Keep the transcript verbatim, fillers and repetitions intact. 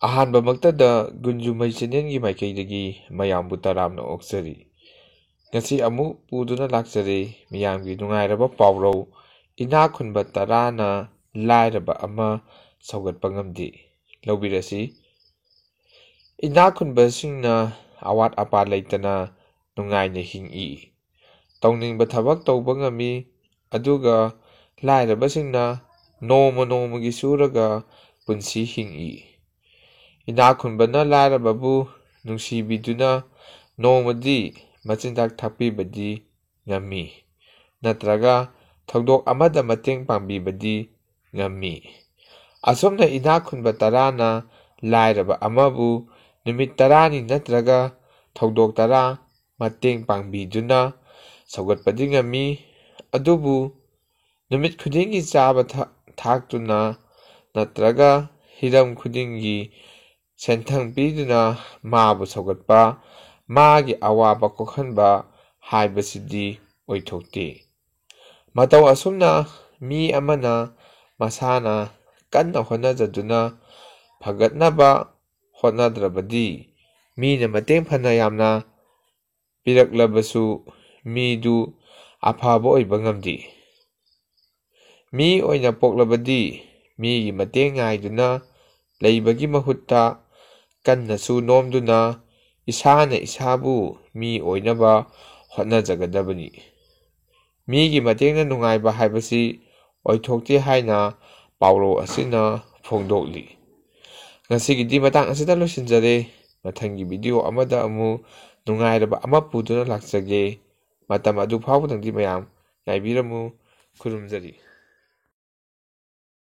ꯑꯍꯥꯟꯕꯃꯛꯇꯗ ꯒꯨꯟꯖꯨꯃꯩ ꯆꯦꯅꯦꯜꯒꯤ ꯃꯥꯏꯀꯩꯗꯒꯤ ꯃꯌꯥꯝꯕꯨ ꯇꯔꯥꯝꯅ ꯑꯣꯛꯆꯔꯤ꯫ ꯉꯁꯤ ꯑꯃꯨꯛ ꯄꯨꯗꯨꯅ ꯂꯥꯛꯆꯔꯦ ꯃꯤꯌꯥꯝꯒꯤ ꯅꯨꯡꯉꯥꯏꯔꯕ ꯄꯥꯎꯔꯧ, "ꯏꯅꯥꯛ ꯈꯨꯟꯕ ꯇꯔꯥꯅ ꯂꯥꯏꯔꯕ ꯑꯃ ꯁꯧꯒꯠꯄ ꯉꯝꯗꯦ"꯫ ꯂꯧꯕꯤꯔꯁꯤ꯫ ꯏꯅꯥꯛ ꯈꯨꯟꯕꯁꯤꯡꯅ ꯑꯋꯥꯠ ꯑꯄꯥ ꯂꯩꯇꯅ ꯅꯨꯡꯉꯥꯏꯅ ꯍꯤꯡꯏ꯫ ꯇꯧꯅꯤꯡꯕ ꯊꯕꯛ ꯇꯧꯕ ꯉꯝꯃꯤ, ꯑꯗꯨꯒ ꯂꯥꯏꯔꯕꯁꯤꯡꯅ ꯅꯣꯡꯃ ꯅꯣꯡꯃꯒꯤ ꯁꯨꯔꯒ ꯄꯨꯟꯁꯤ ꯍꯤꯡꯏ꯫ ꯏꯅꯥꯛ ꯈꯨꯟꯕꯅ ꯂꯥꯏꯔꯕꯕꯨ ꯅꯨꯡꯁꯤꯕꯤꯗꯨꯅ ꯅꯣꯡꯃꯗꯤ ꯃꯆꯤꯟꯖꯥꯛ ꯊꯥꯛꯄꯤꯕꯗꯤ ꯉꯝꯃꯤ, ꯅꯠꯇ꯭ꯔꯒ ꯊꯧꯗꯣꯛ ꯑꯃꯗ ꯃꯇꯦꯡ ꯄꯥꯡꯕꯤꯕꯗꯤ ꯉꯝꯃꯤ꯫ ꯑꯁꯨꯝꯅ ꯏꯅꯥꯛ ꯈꯨꯟꯕ ꯇꯔꯥꯅ ꯂꯥꯏꯔꯕ ꯑꯃꯕꯨ ꯅꯨꯃꯤꯠ ꯇꯔꯥꯅꯤ ꯅꯠꯇ꯭ꯔꯒ ꯊꯧꯗꯣꯛ ꯇꯔꯥ ꯃꯇꯦꯡ ꯄꯥꯡꯕꯤꯗꯨꯅ ꯁꯧꯒꯠꯄꯗꯤ ꯉꯝꯃꯤ꯫ ꯑꯗꯨꯕꯨ ꯅꯨꯃꯤꯠ ꯈꯨꯗꯤꯡꯒꯤ ꯆꯥꯕ ꯊ-, ꯊꯥꯛꯇꯨꯅ ꯅꯠꯇ꯭ꯔꯒ ꯍꯤꯔꯝ ꯈꯨꯗꯤꯡꯒꯤ ꯁꯦꯟꯊꯪ ꯄꯤꯗꯨꯅ ꯃꯥꯕꯨ ꯁꯧꯒꯠꯄ, ꯃꯥꯒꯤ ꯑꯋꯥꯕ ꯀꯣꯛꯍꯟꯕ ꯍꯥꯏꯕꯁꯤꯗꯤ ꯑꯣꯏꯊꯣꯛꯇꯦ꯫ ꯃꯇꯧ ꯑꯁꯨꯝꯅ ꯃꯤ ꯑꯃꯅ ꯃꯁꯥꯅ ꯀꯟꯅ ꯍꯣꯠꯅꯖꯗꯨꯅ ꯐꯒꯠꯅꯕ ꯍꯣꯠꯅꯗ꯭ꯔꯕꯗꯤ, ꯃꯤꯅ ꯃꯇꯦꯡ ꯐꯅ ꯌꯥꯝꯅ ꯄꯤꯔꯛꯂꯕꯁꯨ ꯃꯤꯗꯨ ꯑꯐꯕ ꯑꯣꯏꯕ ꯉꯝꯗꯦ꯫ ꯃꯤ ꯑꯣꯏꯅ ꯄꯣꯛꯂꯕꯗꯤ ꯃꯤꯒꯤ ꯃꯇꯦꯡ ꯉꯥꯏꯗꯨꯅ ꯂꯩꯕꯒꯤ ꯃꯍꯨꯠꯇ, ꯀꯟꯅꯁꯨ ꯅꯣꯝꯗꯨꯅ ꯏꯁꯥꯅ ꯏꯁꯥꯕꯨ ꯃꯤ ꯑꯣꯏꯅꯕ ꯍꯣꯠꯅꯖꯒꯗꯕꯅꯤ꯫ ꯃꯤꯒꯤ ꯃꯇꯦꯡꯅ ꯅꯨꯡꯉꯥꯏꯕ ꯍꯥꯏꯕꯁꯤ ꯑꯣꯏꯊꯣꯛꯇꯦ ꯍꯥꯏꯅ ꯄꯥꯎꯔꯧ ꯑꯁꯤꯅ ꯐꯣꯡꯗꯣꯛꯂꯤ꯫ ꯉꯁꯤꯒꯤꯗꯤ ꯃꯇꯥꯡ ꯑꯁꯤꯗ ꯂꯣꯏꯁꯤꯟꯖꯔꯦ꯫ ꯃꯊꯪꯒꯤ ꯚꯤꯗꯤꯑꯣ ꯑꯃꯗ ꯑꯃꯨꯛ ꯅꯨꯡꯉꯥꯏꯔꯕ ꯑꯃ ꯄꯨꯗꯨꯅ ꯂꯥꯛꯆꯒꯦ꯫ ꯃꯇꯝ ꯑꯗꯨ ꯐꯥꯎꯕꯗꯪꯗꯤ ꯃꯌꯥꯝ ꯉꯥꯏꯕꯤꯔꯝꯃꯨ꯫ ꯈꯨꯔꯨꯝꯖꯔꯤ꯫